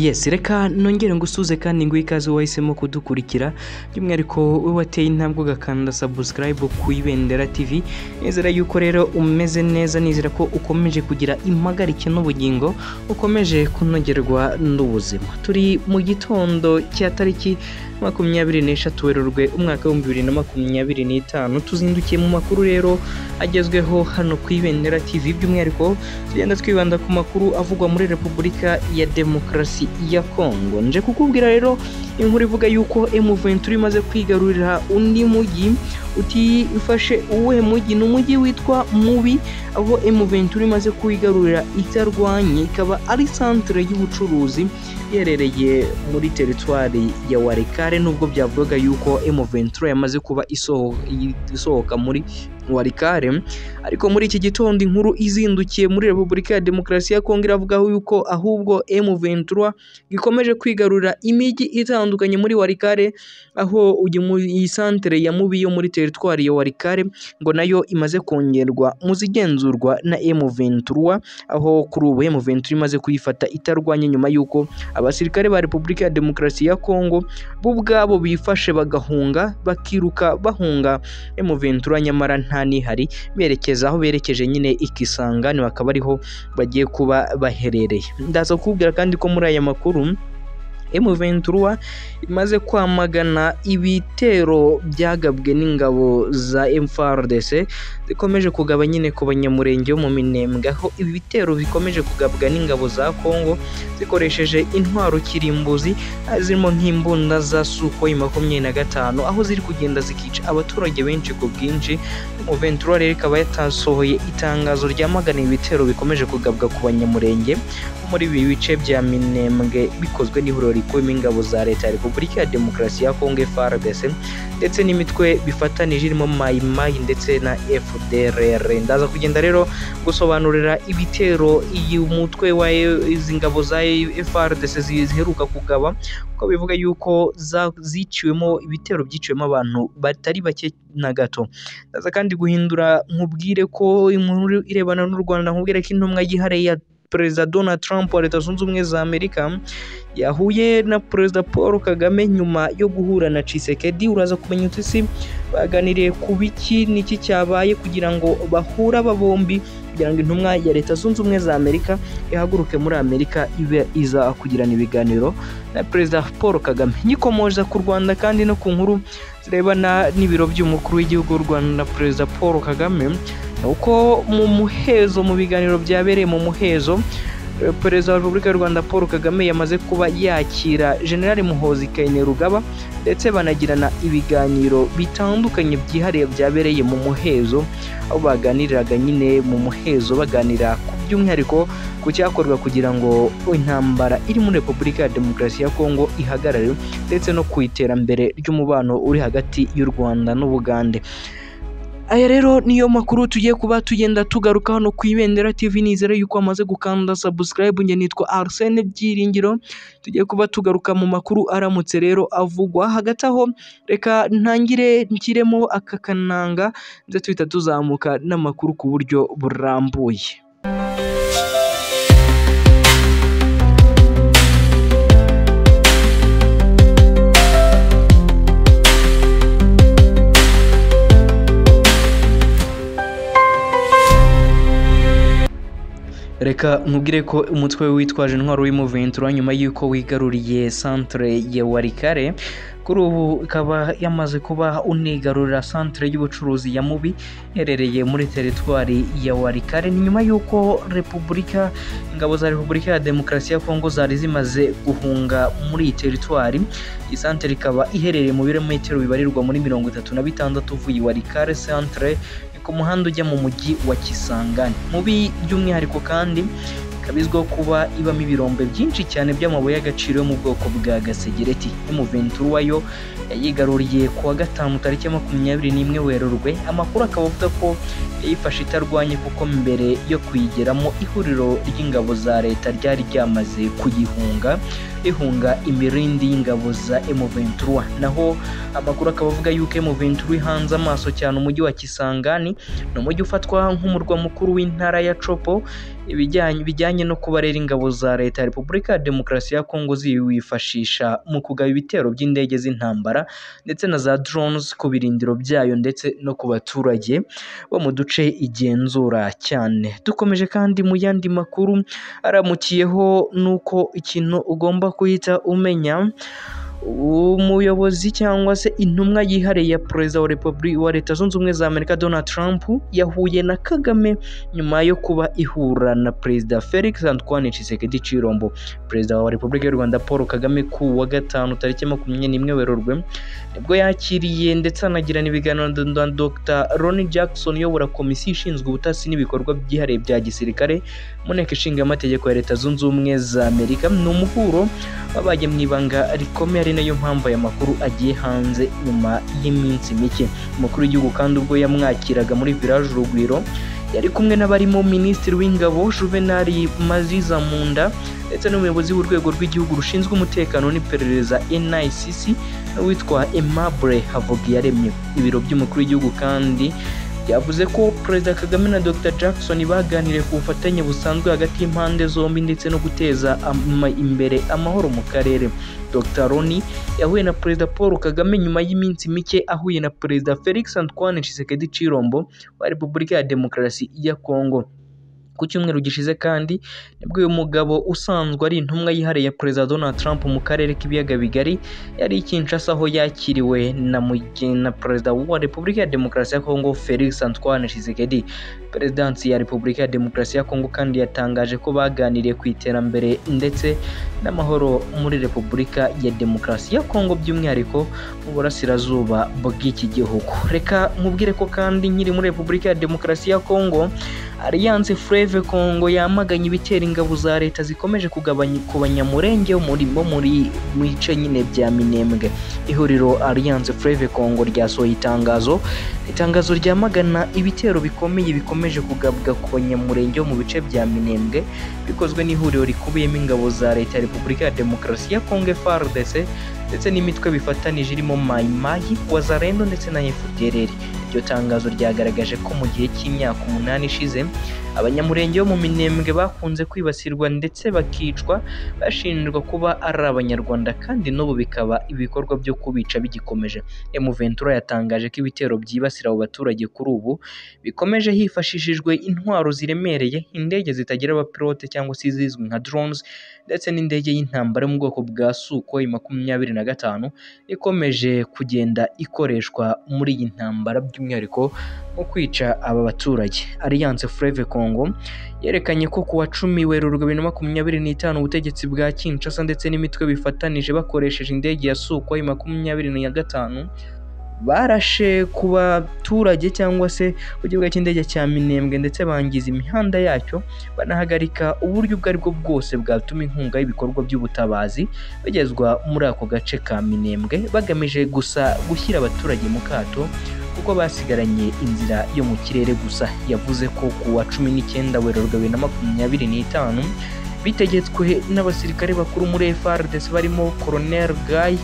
Yes, reka nongere ngusuze kandi nguhe ikaze wahisemo kudukurikira, by'umwihariko wowe wateye intambwe ugakanda subscribe ku Ibendera TV. Nizera yuko rero umeze neza, nizera ko ukomeje kugira impagarike n'ubugingo, ukomeje kunogerwa n'ubuzima. Turi mu gitondo cya tariki 23 Werurwe umwaka wa 2025, tuzindukiye mu makuru rero agezweho hano ku Ibendera TV, by'umwihariko tugenda twibanda ku makuru avugwa muri Repubulika ya Demokarasi ya Kongo. Nje kukubwira rero inkuru ivuga yuko M23 imaze kwigarurira undi mujyi. Uti ifashe uwuhe mujyi? Ni umujyi witwa Mubi, aho M23 imaze kwigarurira itarwanye, ikaba ari centre y'ubucuruzi iherereye muri teritwari ya Walikale, nubwo byavugaga yuko M23 yamaze kuba isohoka muri Walikale. Ariko muri iki gitondo inkuru izindukiye muri Repubulika ya Demokarasi ya Kongo iravuga yuko ahubwo M23 ikomeje kwigarurira imijyi itandukanye muri Walikale, aho iyi centre ya Mubi yo muri teritwari ya Walikale ngo nayo imaze kongerwa mu zigenzurwa na M23, aho kuri ubu M23 imaze kuyifata itarwanye nyuma yuko abasirikare ba Repubulika ya Demokarasi ya Kongo bo ubwabo bifashe bagahunga, bakiruka bahunga M23, nyamara nta nihari, berekeza aho berekeje nyine Ikisangani, bakaba ariho bagiye kuba baherereye. Ndaza kukubwira kandi ko muri aya makuru M23 imaze kwamagana ibitero byagabwe n'ingabo za FARDC zikomeje kugaba nyine ku Banyamurenge bo mu Minembwe, aho ibi bitero bikomeje kugabwa n'ingabo za Kongo zikoresheje intwaro kirimbuzi zirimo nk'imbunda za Sukhoi 25, aho ziri kugenda zikica abaturage benshi ku bwinshi. M23 rero ikaba yatasohoye itangazo ryamagana ibitero bikomeje kugabwa ku Banyamurenge muri ibi bice bya Minembwe bikozwe n'ihuriro rikubiyemo ingabo za Leta ya Repubulika ya Demokarasi ya Kongo FARDC ndetse n'imitwe bifatanije irimo Mai Mai ndetse na FDLR. Ndaza kugenda rero gusobanurira ibitero iyi mutwe wa izi ngabo za FARDC ziheruka kugaba, kuko bivuga yuko ziciwemo ibitero byiciwemo abantu batari bake na gato. Ndaza kandi guhindura nkubwire ko inkuru irebana n'u Rwanda, nkubwire ko intumwa yihariye ya Perezida Donald Trump wa Leta Zunze Ubumwe za Amerika yahuye na Perezida Paul Kagame nyuma yo guhura na Tshisekedi. Uraza kumenya uti si baganiriye ku biki, niki cyabaye kugira ngo bahura aba bombi, kugira ngo intumwa ya Leta Zunze Ubumwe za Amerika ihaguruke muri Amerika ibe iza kugirana ibiganiro na Perezida Paul Kagame. Nyikomoza ku Rwanda kandi no ku nkuru zirebana n'ibiro by'umukuru w'igihugu w'u Rwanda Perezida Paul Kagame, uko mu muhezo, mu biganiro byabereye mu muhezo, Perezida wa Repubulika y'u Rwanda Paul Kagame yamaze kuba yakira General Muhoozi Kainerugaba, ndetse banagirana ibiganiro bitandukanye byihariye byabereye mu muhezo, aho baganiriraga nyine mu muhezo baganira ku by'umwihariko ku cyakorwa kugira ngo intambara iri muri Repubulika ya Demokarasi ya Kongo ihagarare, ndetse no ku iterambere ry'umubano uri hagati y'u Rwanda n'Ubugande. Aya rero niyo makuru tugiye kuba tugenda tugaruka hano ku Ibendera TV. Nizere yuko amaze gukanda subscribe. Nge nitwa Arsene Byiringiro, tugiye kuba tugaruka mu makuru aramutse rero avugwa. Hagati aho reka ntangire nshyiremo aka kananga, ndetse tuhita tuzamuka n'amakuru ku buryo burambuye. Reka nkubwire ko umutwe witwaje intwaro w'M23 nyuma y'uko wigaruriye centre ya Walikale, kuri ubu ikaba yamaze kuba unigarurira centre y'ubucuruzi ya Mubi iherereye muri teritwari ya Walikale. Ni nyuma y'uko Repubulika, ingabo za Repubulika ya Demokarasi ya Kongo zari zimaze guhunga muri iyi teritwari. Iyi centre ikaba iherereye mu birometero bibarirwa muri 36 uvuye Walikale centre, ku muhanda ujya mu mujyi wa Kisangani. Mubi by'umwihariko kandi ikaba izwiho kuba ibamo ibirombe byinshi cyane by'amabuye y'agaciro yo mu bwoko bwa gasegereti. M23 yo yayigaruriye ku wa gatanu tariki 21 Werurwe. Amakuru akaba avuga ko Yayifashe itarwanye kuko mbere yo kuyigeramo ihuriro ry'ingabo za leta ryari ryamaze kuyihunga, rihunga imirindi y'ingabo za M23. Naho amakuru akaba avuga yuko M23 ihanze amaso cyane umujyi wa Kisangani, ni umujyi ufatwa nk'umurwa mukuru w'intara ya Chopo, bijyanye no kuba rero ingabo za leta ya Repubulika ya Demokarasi ya Kongo ziwifashisha mu kugaba ibitero by'indege z'intambara ndetse na za drones ku birindiro byayo ndetse no ku baturage bo mu duce igenzura cyane. Dukomeje kandi mu yandi makuru aramukiyeho, nuko ikintu ugomba kuhita umenya, umuyobozi cyangwa se intumwa yihariye ya perezida wa Repubulika wa Leta Zunze Ubumwe za Amerika Donald Trump yahuye na Kagame nyuma yo kuba ihura na perezida Felix Antoine Tshisekedi Tshilombo. Perezida wa Repubulika y'u Rwanda Paul Kagame ku wa gatanu tariki 21 Werurwe nibwo yakiriye ndetse anagirana ibiganiro na Dr. Ronnie Jackson uyobora komisiyo ishinzwe ubutasi n'ibikorwa byihariye bya gisirikare mu nteko ishinga amategeko ya Leta Zunze Ubumwe za Amerika. Ni umuhuro wabaye mu ibanga rikomeye, ari nayo mpamvu aya makuru agiye hanze nyuma y'iminsi mike. Umukuru w'igihugu kandi ubwo yamwakiraga muri Village Urugwiro yari kumwe n'abarimo Minisitiri w'Ingabo Juvenal Maziza Munda ndetse n'umuyobozi w'urwego rw'igihugu rushinzwe umutekano n'iperereza NICC witwa Aimable Havugiyaremye. Ibiro by'umukuru w'igihugu kandi byavuze ko Perezida Kagame na Dr. Jackson baganiriye ku bufatanye busanzwe hagati y'impande zombi ndetse no guteza imbere amahoro mu karere. Dr. Ronnie yahuye na Perezida Paul Kagame nyuma y'iminsi mike ahuye na Perezida Felix Antoine Tshisekedi Tshilombo wa Repubulika ya Demokarasi ya Kongo. Ku cyumweru gishize kandi nibwo uyu mugabo usanzwe ari intumwa yihariye ya Perezida Donald Trump mu karere k'ibiyaga bigari yari i Kinshasa, aho yakiriwe na Perezida wa Repubulika ya Demokarasi ya Kongo Felix Antoine Tshisekedi. Perezidansi ya Repubulika ya Demokarasi ya Kongo kandi yatangaje ko baganiriye ku iterambere ndetse n'amahoro muri Repubulika ya Demokarasi ya Kongo, by'umwihariko mu burasirazuba bw'iki gihugu. Reka mubwire ko kandi nkiri muri Repubulika ya Demokarasi ya Kongo, Alliance Fleuve Congo yamaganye ibitera ingabo za leta zikomeje kugabanya ku Banyamurenge muri bice nyine bya Minembwe. Ihuriro Alliance Fleuve Congo ryasohoye itangazo ryamagana ibitero bikomeye bikomeje kugabwa ku Banyamurenge bo mu bice bya Minembwe, bikozwe n'ihuriro rikubiyemo ingabo za leta ya Repubulika ya Demokarasi ya Kongo FARDC ndetse n'imitwe bifatanije irimo Mai Mai, Wazalendo ndetse na FDLR. Iryo tangazo ryagaragaje ko mu gihe cy'imyaka 8 ishize Abanyamurenge bo mu Minembwe bakunze kwibasirwa ndetse bakicwa bashinjwa kuba ari Abanyarwanda, kandi n'ubu bikaba ibikorwa byo kubica bigikomeje. M23 yatangaje ko ibitero byibasira abo baturage kuri ubu bikomeje hifashishijwe intwaro ziremereye, indege zitagira abapilote cyangwa se izizwi nka drones, ndetse n'indege y'intambara yo mu bwoko bwa Sukhoi 25 ikomeje kugenda ikoreshwa muri iyi ntambara by'umwihariko mu kwica aba baturage. Alliance Fleuve Congo yerekanye ko kuwa 10 Werurwe 2025 ubutegetsi bwa Kinshasa ndetse n'imitwe bifatanije bakoresheje indege ya Sukhoi 25 barashe ku baturage cyangwa se ku kibuga cy'indege cya Minembwe ndetse bangiza imihanda yacyo, banahagarika uburyo ubwo aribwo bwose bwatuma inkunga y'ibikorwa by'ubutabazi bigezwa muri ako gace ka Minembwe, bagamije gusa gushyira abaturage mu kato kuko basigaranye inzira yo mu kirere gusa. Yavuze ko ku wa 19 Werurwe 2025 bitegetswe n'abasirikare bakuru muri FARDC barimo Colonel Guy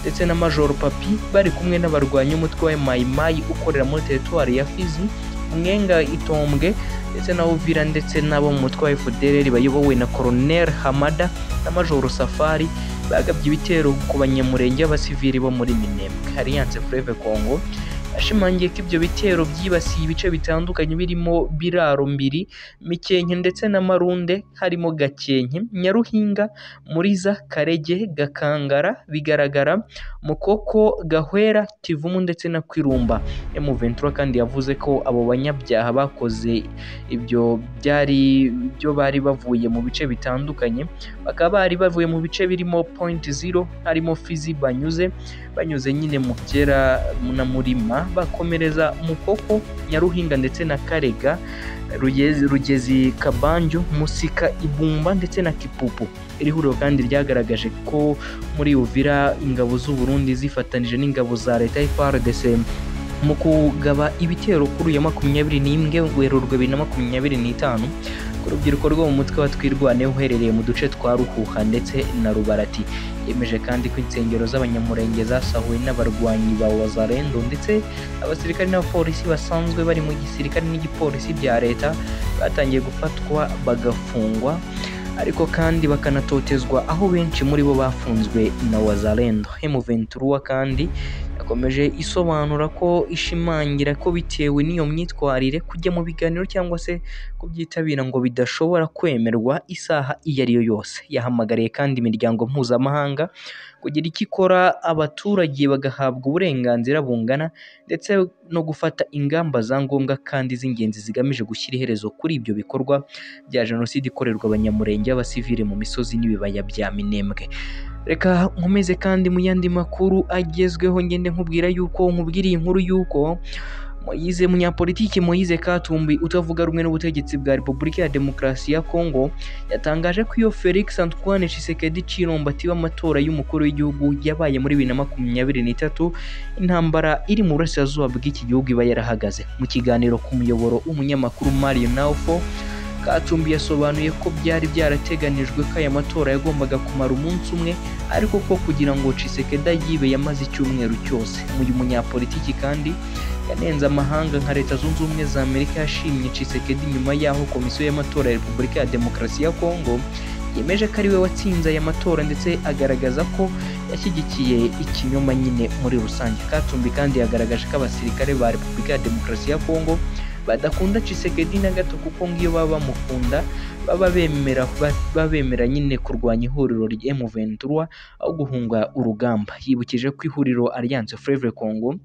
ndetse na Major Papi, bari kumwe n'abarwanyi umutwe wa Mai Mai ukorera muri teritwari ya Fizi, Mwenga, Itombwe ndetse na Uvira, ndetse n'abo mu mutwe wa FDLR bayobowe na Colonel Hamada na Major Safari, bagabye ibitero ku Banyamurenge b'abasivili bo muri Minembwe. Alliance Fleuve Congo ashimangiye ko ibyo bitero byibasiye ibice bitandukanye birimo Biraro Mbiri, Mikenke ndetse na Marunde, harimo Gakenke, Nyaruhinga, Muriza, Karege, Gakangara, Bigaragara, Mukoko, Gahwera, Kivumu ndetse na Kwirumba. M23 kandi yavuze ko abo banyabyaha bakoze ibyo byari byo bari bavuye mu bice bitandukanye, bakaba bari bavuye mu bice birimo Point Zero, harimo Fizi, banyuze nyine mu Kera na Murima, bakomereza Mukoko, Nyaruhinga ndetse na Karega, Rugezi, Kabanjo, Musika, Ibumba ndetse na Kipupu. Iri huriro kandi ryagaragaje ko muri Uvira ingabo z'u Burundi zifatanije n'ingabo za leta FARDC mu kugaba ibitero kuri uyu 21 Werurwe 2025 ku rubyiruko rwo mu mutwe wa Twirwaneho uherereye mu duce twa Ruhuha ndetse na Rubarati. Yemeje kandi ko insengero z'Abanyamurenge zasahuwe n'abarwanyi ba Wazalendo ndetse abasirikare n'abapolisi basanzwe bari mu gisirikare n'igipolisi bya leta batangiye gufatwa bagafungwa, ariko kandi bakanatotezwa, aho benshi muri bo bafunzwe na Wazalendo. M23 kandi yakomeje isobanura ko ishimangira ko bitewe n'iyo myitwarire kujya mu biganiro cyangwa se kubyitabira ngo bidashobora kwemerwa isaha iyo ari yo yose. Yahamagariye kandi imiryango mpuzamahanga kugira icyo ikora, abaturage bagahabwa uburenganzira bungana ndetse no gufata ingamba za ngombwa kandi z'ingenzi zigamije gushyira iherezo kuri ibyo bikorwa bya jenoside ikorerwa Abanyamurenge b'abasivile mu misozi n'ibibaya bya Minembwe. Reka nkomeze kandi mu yandi makuru agezweho ngende nkubwira yuko nkubwira iyi nkuru yuko Moise, munyapolitiki Moise Katumbi utavuga rumwe n'ubutegetsi bwa Repubulika ya Demokarasi ya Kongo, yatangaje ko iyo Felix Antoine Tshisekedi Tshilombo atiba amatora y'umukuru w'igihugu yabaye muri 2023, intambara iri mu burasirazuba bw'iki gihugu iba yarahagaze. Mu kiganiro ku muyoboro w'umunyamakuru Mario Naufo, Katumbi yasobanuye ko byari byarateganijwe ko aya matora yagombaga kumara umunsi umwe, ariko ko kugira ngo Tshisekedi ayibe yamaze icyumweru cyose. Uyu munyapolitiki kandi yanenze amahanga nka Leta Zunze Ubumwe za Amerika yashimye Tshisekedi nyuma y'aho Komisiyo y'Amatora ya Repubulika ya Demokarasi ya Kongo yemeje ko ari we watsinze aya matora, ndetse agaragaza ko yashyigikiye ikinyoma nyine muri rusange. Katumbi kandi yagaragaje ko abasirikare ba Repubulika ya Demokarasi ya Kongo badakunda Tshisekedi na gato, kuko ngiyo baba bamukunda baba bemera nyine kurwanya ihuriro rya M23 aho guhunga urugamba. Yibukije ko ihuriro Alliance Fleuve Congo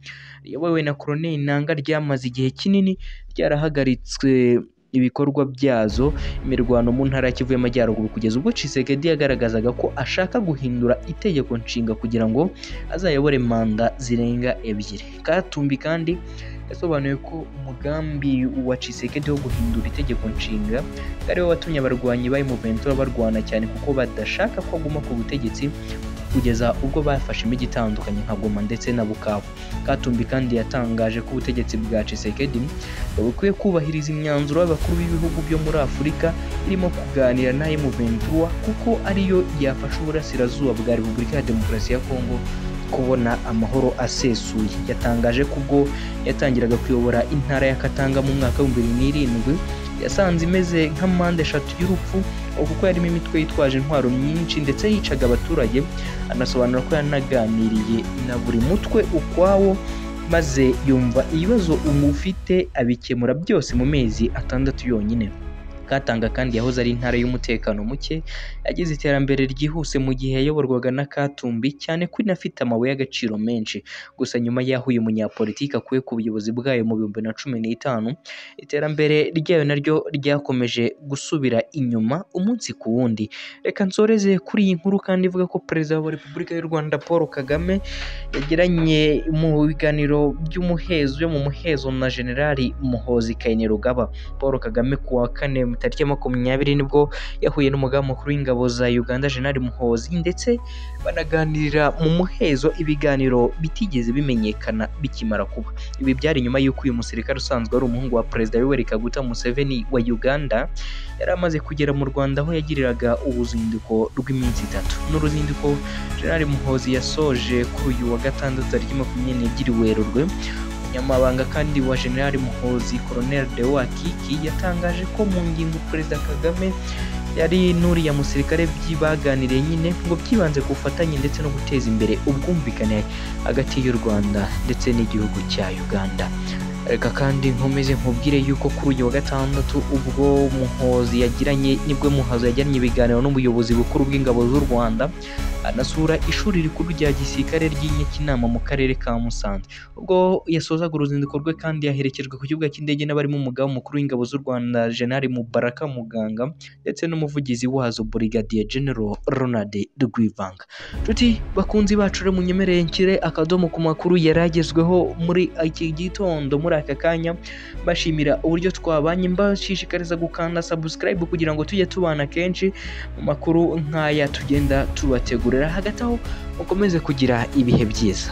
riyobowe na Colonel Nanga ryamaze igihe kinini ryarahagaritswe ibikorwa byazo imirwano mu ntara ya Kivu y'Amajyaruguru, kugeza ubwo Tshisekedi yagaragazaga ko ashaka guhindura itegeko nshinga kugira ngo azayobore manda zirenga 2. Katumbi kandi yasobanuye ko umugambi wa Tshisekedi wo guhindura itegeko nshinga ari wo watumye abarwanyi ba M23 barwana cyane, kuko badashaka ko aguma ku butegetsi kugeza ubwo bafashe imijyi itandukanye nka Goma ndetse na Bukavu. Katumbi kandi yatangaje ko ubutegetsi bwa Tshisekedi bukwiye kubahiriza imyanzuro y'abakuru b'ibihugu byo muri Afurika irimo kuganira na M23, kuko ariyo yafasha uburasirazuba bwa Repubulika ya Demokarasi ya Kongo kubona amahoro asesuye. Yatangaje ko ubwo yatangiraga kuyobora intara ya Katanga mu mwaka wa 2007 yasanze imeze nka mpande eshatu y'urupfu, kuko yarimo imitwe yitwaje intwaro myinshi ndetse yicaga abaturage. Anasobanura ko yanaganiriye na buri mutwe ukwawo, maze yumva ibibazo umufite abikemura byose mu mezi 6 yonyine. Katanga kandi yahoze ari intara y'umutekano muke, yagize iterambere ryihuse mu gihe yayoborwaga na Katumbi, cyane ko inafite amabuye y'agaciro menshi. Gusa nyuma y'aho uyu munyapolitiki akuye ku buyobozi bwayo mu 2015, iterambere ryayo naryo ryakomeje gusubira inyuma umunsi ku wundi. Reka nsoreze kuri iyi nkuru kandi ivuga ko Perezida wa Repubulika y'u Rwanda Paul Kagame yagiranye mu biganiro by'umuhezo yo mu muhezo na Generali Muhoozi Kainerugaba. Paul Kagame ku wa kane tariki 20 nibwo yahuye n'umugaba mukuru w'ingabo za Uganda General Muhoozi, ndetse banaganirira mu muhezo ibiganiro bitigeze bimenyekana bikimara kuba. Ibi byari nyuma y'uko uyu musirikare usanzwe ari umuhungu wa Perezida Yoweri Kaguta Museveni wa Uganda yari amaze kugera mu Rwanda, aho yagiriraga uruzinduko rw'iminsi 3. N'uruzinduko General Muhoozi yasoje kuri uyu wa gatandatu tariki 22 Werurwe. Umunyamabanga kandi wa General Muhoozi Colonel Deo Akiki yatangaje ko mu ngingo Perezida Kagame yari n'uriya musirikare baganiriye nyine ngo byibanze ku bufatanye ndetse no guteza imbere ubwumvikane hagati y'u Rwanda ndetse n'igihugu cya Uganda. Reka kandi nkomeze nkubwire yuko kuri uyu wa gatandatu ubwo Muhoozi yagiranye nibwo Muhoozi yagiranye ibiganiro n'ubuyobozi bukuru bw'ingabo z'u Rwanda, anasura ishuri rikuru rya gisirikare ry'Inyakinama mu karere ka Musanze. Ubwo yasozaga uruzinduko rwe kandi yaherekejwe ku kibuga cy'indege n'abarimo umugaba mukuru w'ingabo z'u Rwanda General Mubaraka Muganga ndetse n'umuvugizi wazo Brigadier General Ronald Rwivanga. Nshuti bakunzi bacu rero munyemerere nshyire akadomo ku makuru yaragezweho muri iki gitondo muri aka kanya, mbashimira uburyo twabanye, mbashishikariza gukanda subscribe kugira ngo tujye tubana kenshi mu makuru nk'aya tugenda tubategurira. Hagati aho mukomeze kugira ibihe byiza.